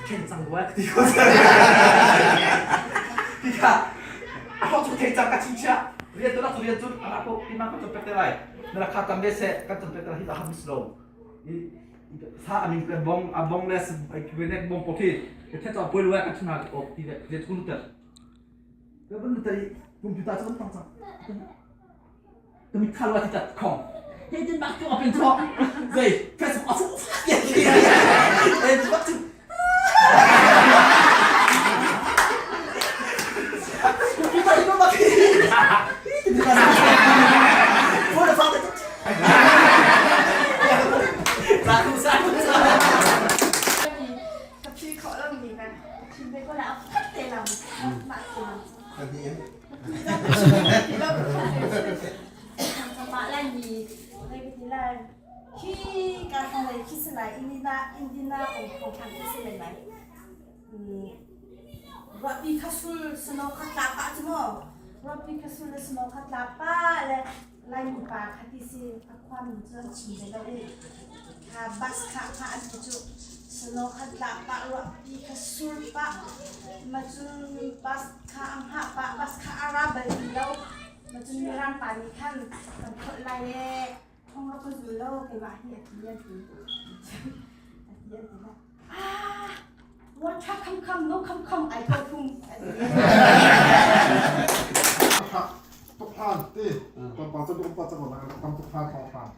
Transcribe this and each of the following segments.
Khen cang rua ka ti ko. Ti kha a hlawh cu thei cang ka chingchiah. Rian tu nak rian cu anak ko imang kan cawnpiak te lai. Na rak kha tam ve seh kan cawnpiak te lai hi dah ham si lo. I sa amin kan bong a bong le nek bong po khi the cha poi luai kan chuna ok ti le je chun ter. Ka bun ta computer cu kan tang cang. Kami khalwa ti tat khong. Hei tin bak tu apin thok. Zei Facebook afu ya ki. Eh bak tu. Computer ini bak. Phone fa ta. Satu satu. Ka phi khawh lo mi kan thin ve ko la khat te lam mah Khi ka hnulei khi si lai Indina Indina kong thawngthang khi si men lai. Ruahpi kha sul snow kha tla pah cu maw? Ruahpi kha sul le snow kha tla pah le Laimi pa kha ti si a khua min cu an chim ve lo i kha bus kha kha an ti cu snow kha tla pah ruahpi kha sur pah ma cun bus kha a hngah pah bus kha a ra bal ti lo ma cun mirang pa nih khan kan kholh lai ee thong rak ka zul lo keimah hi a ti an ti a ti an ti la ah water kham kham no kham kham ai ko phung a ti. Tuk hlan ti tlawmpal cu tuk pa cang ko tam tuk hlan thawng hlan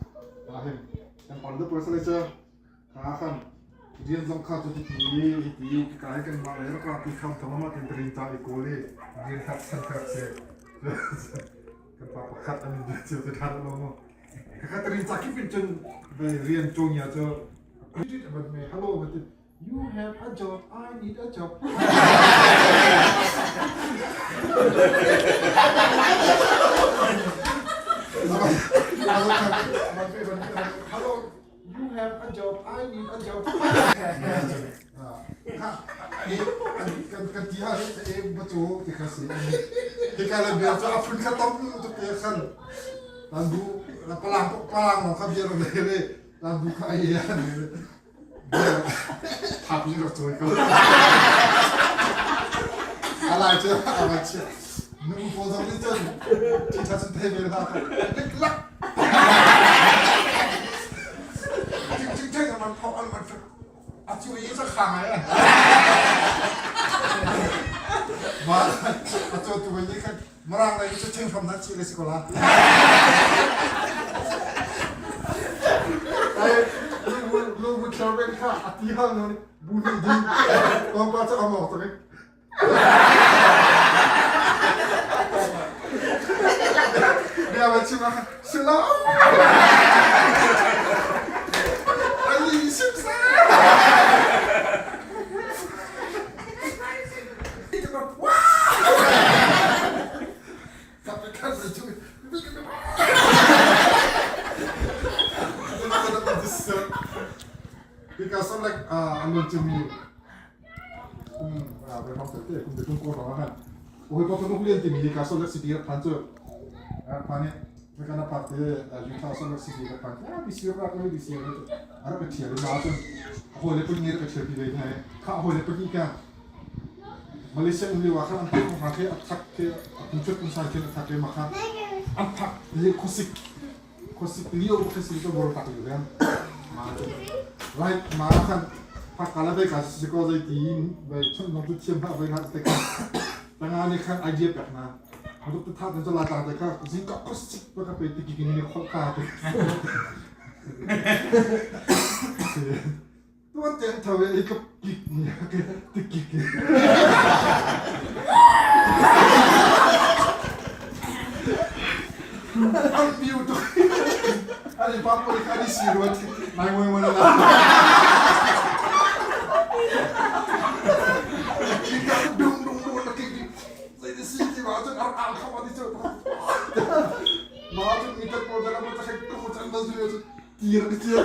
ah hin kan pal deuh pawisa le cu kha khan rian zong kha cu hiti hiti ka hi kan mah le rak ti kham thong ma tin rin ta i kawl i rian hak san kha se kan pa pakhat an in cu te than lo mo ka ka rin cha kip in cun rian chong ya cu hello You have a job, I need a job. Hello, you have a job, I need a job. Kan ti ha e ba chu ti kha si. Hika le bia chu a phun kha tom tu te khan. Lan bu la palang palang lo kha bia ro le le lan bu kha ai ya ne. Thap in rak cawi ko. A lai cu a va chiah. Nu pawl zong nih cun ṭhiṭha cun thei ve hlah. Lik lak. Ting ting ting an man phok an man phok. A cu i ca khang ai. Ma a caw tu nih khan Mirang lei cu thing hram nan chi le si ko la. Ai lu bu thler ben kha a ti hal nu bu ni ding tong pa cha amok to Bia ba chim ah silo. Ali sim sa. Because of like a luan cimi kum ram te kum te kum ko rong han oi pa pa lian timi ka Salt Lake City rak phan cu rak phan i kan a pak te Utah Salt Lake City rak phan ah bisi rak rak bisi rak rak ka thial ma cun hawi le pahnih rak ka thial pi ve hna kha hawi le pahnih ka Malaysia um lio ah khan an thak hna khi a thak khi a kum kum sai khi a thak le ma kha an thak le khuasik khuasik lio khi si ka bor tak lio kan ma right ma khan phak kala ve ka si ko zai ti bai chun nong tu thiam ha bai ha te kha tanga ni khan idea pek na Haduk te tha te la tla te kha zing ka khuasik pa ka pe ti ki ni khol ka te Tuan ten tho i ka kik ni ti kik. Ang biu tu. Ani pa ko ka ni si ruat nai moi moi la. Ki ka dung dung dung la ki zai ni si ti ma chun ar ar kha ma ti chu. Ma chun mi tat mo jana mo cha ko mo chan bal chu tir tir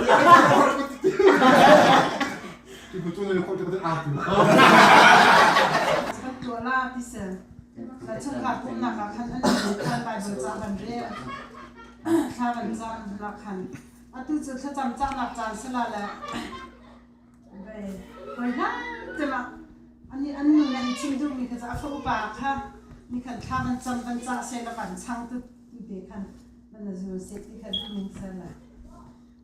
Tuah la ti si. La chungkhar pumhnak ah khan an khan Bible ca kan rel. Thla kan cam la khan. Atu cu thlacam cahnak caan si la le hoi hlan. cem ah ani an nu nih an chim duhmi kha cu a fa upa kha nikhat thla van cam van cah seh la van chang tu tu te khan van a zul seh ti kha duh ning seh la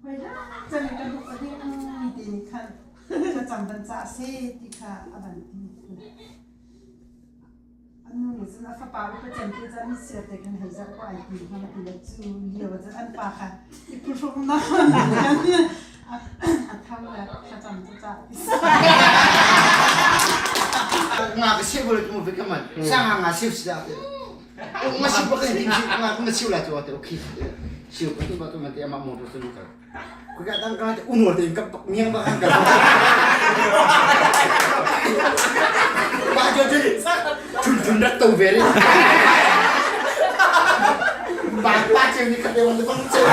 hoi la cem ka duh ka ding mi te nih khan thlacam van cah seh ti kha a van ti. An nu nih cun a fapa upa cem te cu mi sir te khan hei zoh ko ai ti hmang ti le cu lio ah cun an pa kha i phuhrung a tho le thlacam cu cah ti si. Nga ka siu bol tu ve kaman. Sang nga siu si da te. Nga siu pa kan ti nga nga siu la tu te okay. Siu pa tu ba tu man te ama mo tu tu ka. Ku ka tang ka te unor te ka miang ba kan ka. Ba jo jo chun chun rak to ve re. Ba pa cheu ni ka te wan te bang cheu.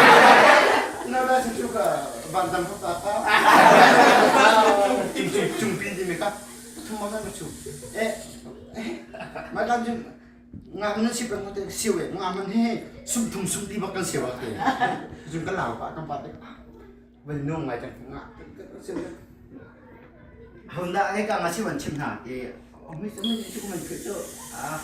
Na na chu ka van dam pa pa. Tim chung chung pin ti me ka. Thum ma ka chu. Eh ma kan jung Nga man si peng te siu e nga man he sum thum sum ti bak kan siu te. Jung kan lau pa kan pa te. Van nung ngai cang nga siu. Honda he ka nga siu an chim hna ti. Mi mi chu man chu a.